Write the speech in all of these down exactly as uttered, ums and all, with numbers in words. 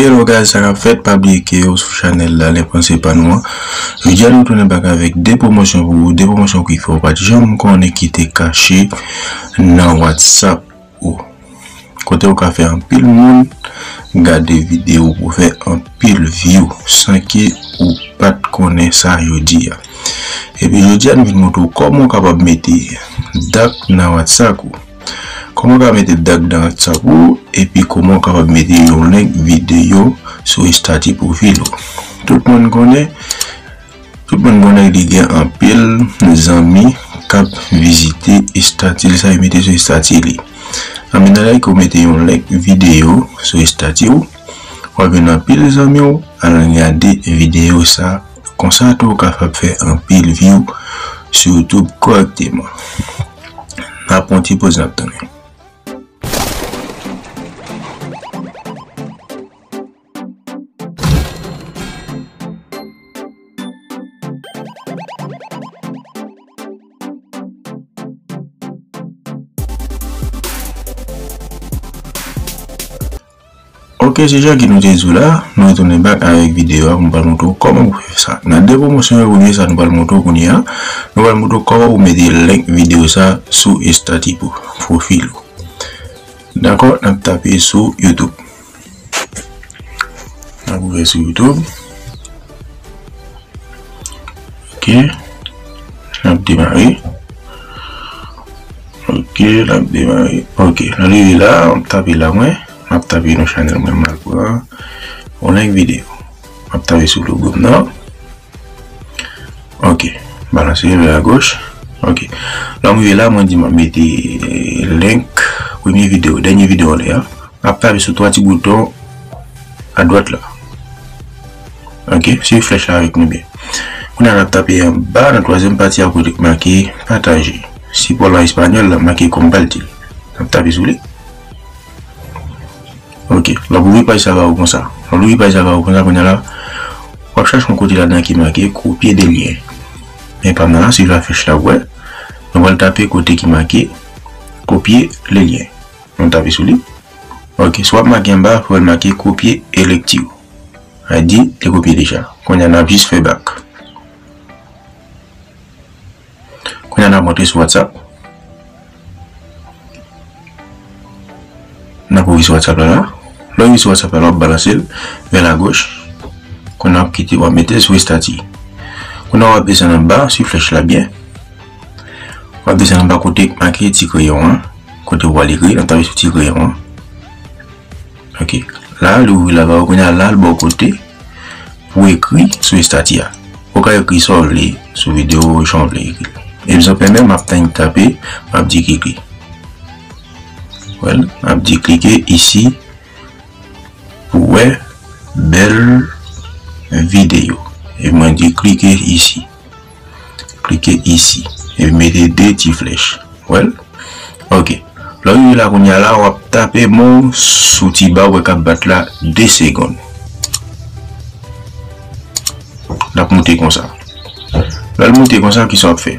Hello guys, sa k ap fèt? Pa bliye ke w sou chanèl la, Lè Panse Pa Nou an. Jodi a nou tounen back avèk de pwomosyon pou ou, de pwomosyon ki fè w pa t janm konnen ki te kache nan WhatsApp ou. Kote w ka fè anpil moun gade videyo pou fè anpil view san ke ou pa t konnen sa jodi a. Epi jodi a nou vin montre w kòman w kapab mete dark nan WhatsApp ou. Kòman w ka mete dark nan WhatsApp ou, epi kòman w kapab mete yon link videyo sou estati pwofil ou. Tout moun konnen, tout moun konnen li gen anpil zanmi k ap vizite estati l sa, yo mete sou estati li. Anben nan lè ke w mete yon link videyo sou estati w, w ap jwenn anpil zanmi w al gade videyo sa. Konsa tou w kapab fè anpil view sou YouTube kòrèkteman. N ap pran ti poz, n ap tounen. Ok, se jan ke nou te di w la, nou retounen back avèk videyo a pou m pral montre w kòman pou fè sa. Nan de pwomosyon yo, premye sa nou pral montre w kounye a, nou pral montre w kòman pou mete link videyo sa sou estati pou pwofil ou. Dakò, n ap tape sou YouTube. N ap ouvè sou YouTube. Ok. N ap demare. Ok, n ap demare. Ok, nou rive la, m ap tape la mwen. M ap tape nan chanèl mwen, m al pran yon link videyo. M ap tape sou logo m nan. Ok, balanse vè agoch. Ok. Lè m rive la, mwen di m ap mete, eh, link premye videyo, dènye videyo anlè a. M ap tape sou twa ti bouton adwat la. Ok, swiv flèch la avèk nou byen. Kounye a n ap tape anba nan twazyèm pati a kote k make pataje. Sipò l an espanyòl, l ap make compartir. N ap tape sou li. Ok, l ap ouvri paj sa ba ou konsa. Lè l ouvri paj sa ba ou konsa, kounye a la, w ap chache yon kote ladan ki make copier des liens. Men pa m nan la, swiv la flèch la, w wè. Nou pral tape kote ki make copier les liens. Nou tape sou li. Ok, si w ap make anba, fò w make copier et lecture. Sa di, li kopye deja. Kounye a n ap jis fè back. Kounye a n ap rantre sou WhatsApp. N ap ouvri sou WhatsApp la la. Lè w rive sou WhatsApp la la, w ap balanse l vè lagoch. Kounye a w ap kite, w ap mete l sou estati. Kounye a w ap desann anba, swiv flèch la byen. W ap desann anba kote k make ti kreyon an. Kote w al ekri, n ap tape sou ti kreyon an. Ok. La, li ouvri la ba ou. Kounye a la, l ba w kote pou ekri sou estati a. Ou ka ekri sa w vle sou videyo, jan w vle ekri. E m pèmèt m ap tann tape, m ap di klike. Well, m ap di cliquez ici pou wè bèl videyo. E mwen di cliquez ici. Cliquez ici. E mete de ti flèch. Well, ok. Lè w rive la kounye a la, w ap tape mo sou ti ba w wè k ap bat la de segonn. L ap moute konsa. Lè l moute konsa, kisa w ap fè?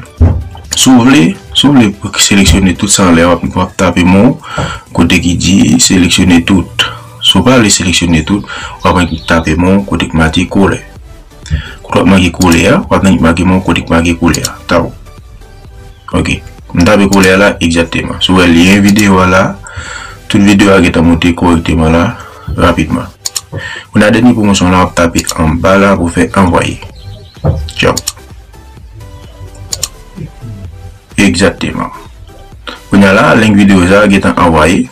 Si w vle, si w vle seleksyone tout sa anlè, w ap, w ap tape mo kote ki di seleksyone tout. Si w pa vle seleksyone tout, w ap tape mo kote k make kolè. Kote w ap make kolè a, w ap make mo kote k make kolè a. Taw. Ok. M tape kolè a la egzakteman. Si w wè lyen videyo a la, tout videyo a gentan moute kòrèkteman la, rapidman. Kounye a dènye pwomosyon la, w ap tape anba la pou fè anvwaye. Tchaw. Egzakteman. Kounye a la, link videyo sa gentan anvwaye.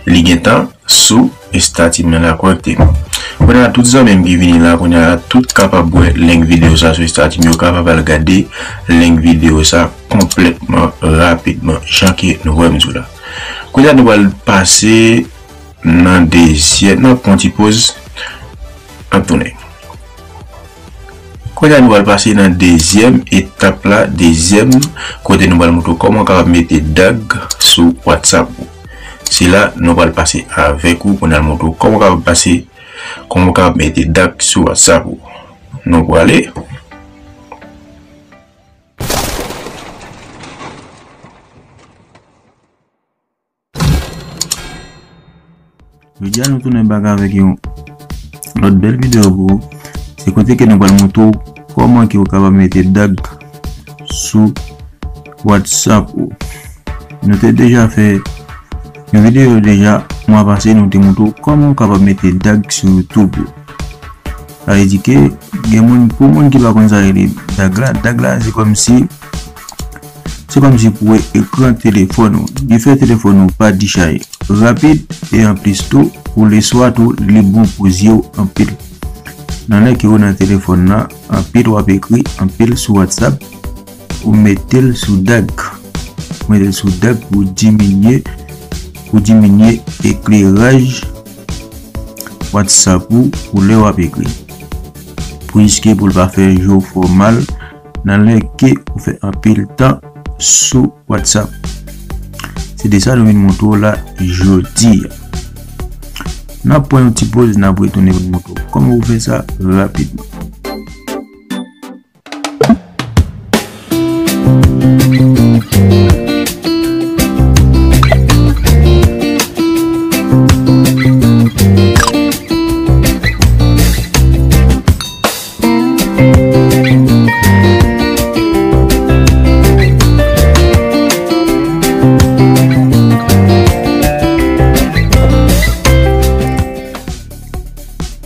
Li gentan sou estati m nan la kòrèkteman. Kounye a tout zanmi m ki vini la, kounye a tout kapab wè link videyo sa sou estati m, yo kapab al gade link videyo sa konplètman, rapidman, jan ke nou wè m sou la. Kounye a nou pral pase nan dezyèm, n ap pran ti poz, n ap tounen. Kounye a nou pral pase nan dezyèm etap la, dezyèm kote nou pral montre w kòman w kapab mete dark sou WhatsApp ou. Se la nou pral pase avèk ou pou n al montre w kòman w kapab pase, kòman w kapab mete dark sou WhatsApp ou. Nou prale. Jodi a nou tounen back avèk yon lòt bèl videyo pou ou. Se kote ke nou pral montre w kòman ke ou kapab mete dag sou WhatsApp ou. Nou te deja fè yon videyo deja mwa pase, nou te montre w kòman ou kapab mete dag sou YouTube ou. Sa vle di ke gen moun, pou moun ki pa konn sa rele dag la, dag la se kòmsi, se kòmsi pou ekran telefòn ou. Li fè telefòn ou pa dichaje rapid e anplis tou, pou leswa tou, li bon pou zye w anpil. Nan lè ke ou nan telefòn nan, anpil w ap ekri, anpil sou WhatsApp, ou mete l sou dag. Ou mete l sou dag pou diminye, pou diminye ekleraj WhatsApp ou pou lè w ap ekri. Pou riske pou l pa fè je w fè w mal nan lè ke ou fè anpil tan sou WhatsApp. Se de sa nou vin montre w la jodi a. N ap pran yon ti poz, n ap retounen pou n montre w kòman pou fè sa rapidman.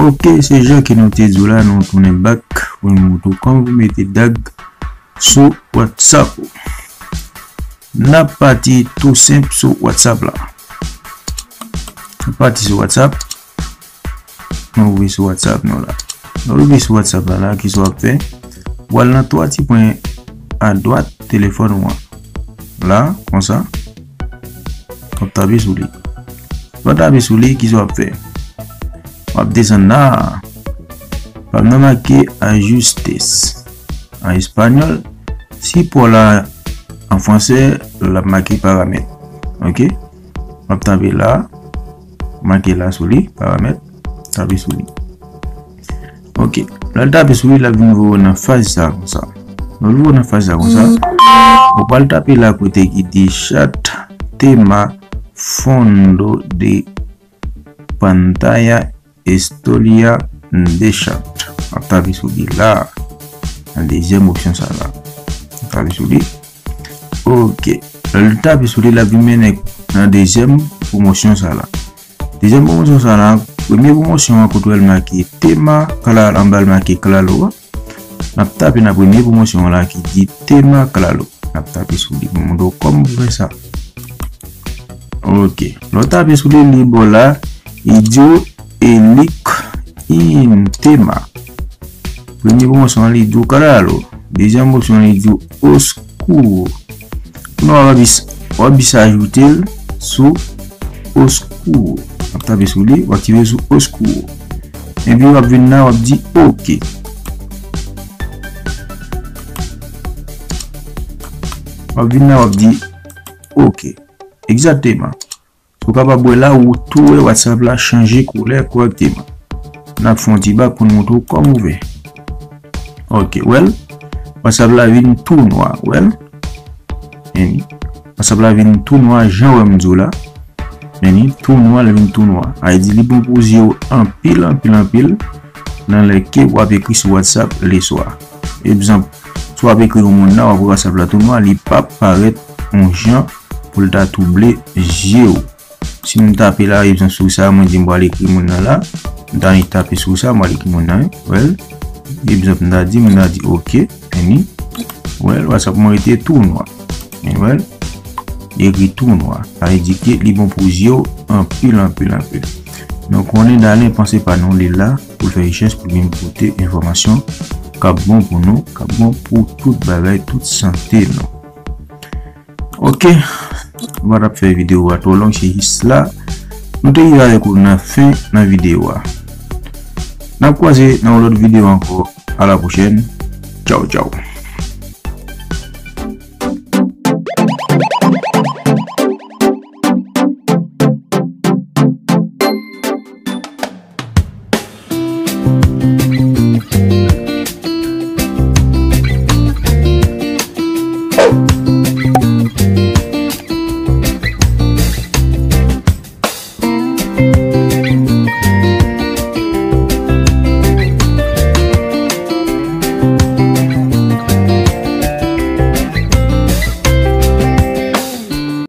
Ok, se jan ke nou te di w la, nou tounen back pou nou montre w kòman pou mete dag sou WhatsApp ou. N ap pati tou senp sou WhatsApp la. N ap pati sou WhatsApp. Nou ouvri sou WhatsApp nou la. Nou ouvri sou WhatsApp la, la, kisa w ap fè? W al nan twa ti pwen adwat telefòn ou an. La, konsa. W ap tape sou li. Lè w tape sou li, kisa w ap fè? W ap desann la. W ap nan make ajustes an espanyòl. Si pa w la an fransè, l ap make paramèt. Ok? W ap tape la. Make la sou li, paramèt. Tape sou li. Ok. Lè l tape sou li, l ap vin voye w nan faz sa konsa. Lè l voye w nan faz sa konsa, ou pral tape la kote ki di chat tema fondo de pantalla historia de chat. W ap tape sou li la. Nan dezyèm opsyon sa la. W ap tape sou li. Ok. Lè l tape sou li, l ap vin mennen nan dezyèm pwomosyon sa la. Dezyèm pwomosyon sa la, premye pwomosyon an kote w wè l make tema, klalo, anba l make klalo a. N ap tape nan premye pwomosyon an la ki di tema klalo. N ap tape sou li pou montre w kòman pou fè sa. Ok. Lè w tape sou li, li ba w la, li di w elik in tema. Premye pwomosyon an, li di w klalo. Dezyèm opsyon an, li di w oscuro. Kounye a w ap jis, w ap jis ajoute l sou oscuro. W ap tape sou li, w aktive sou oscuro. Epi w ap vin la, w ap di ok. W ap vin la, w ap di ok. Egzakteman. Ou kapab wè la, ou tou wè WhatsApp la chanje koulè kòrèkteman. N ap fè yon ti bak pou n montre w kòman ou fè. Ok, w wè l? WhatsApp la vin tou nwa, w wè l? Meni. WhatsApp la vin tou nwa, jan w wè m di w la. Meni, tou nwa, l vin tou nwa. Sa vle di li bon pou zye w anpil, anpil, anpil. Nan lè ke w ap ekri sou WhatsApp leswa. Egzanp, si w ap ekri yon moun nan, w ap wè WhatsApp la tou nwa, li p ap parèt yon jan pou l ta twouble zye w. Si m tape la, egzanp, sou sa, mwen di m pral ekri moun nan la, m ta annik tape sou sa, m pral ekri moun nan, wi. Egzanp, m ta di, m ta di, ok, meni, wi, WhatsApp mwen rete tou nwa. Meni, wi, li ekri tou nwa. Sa vle di ke li bon pou zye w anpil, anpil, anpil. Donk, konnen Dalen panse pa nou, li la pou l fè richès, pou l vin pote enfòmasyon k ap bon pou nou, k ap bon pou tout bagay, tout sante nou. Ok, m pa t ap fè videyo a twò long, se jis la nou te rive avèk ou nan fen nan videyo a. N ap kwaze nan yon lòt videyo ankò. A la pwochèn. Tchaw, tchaw.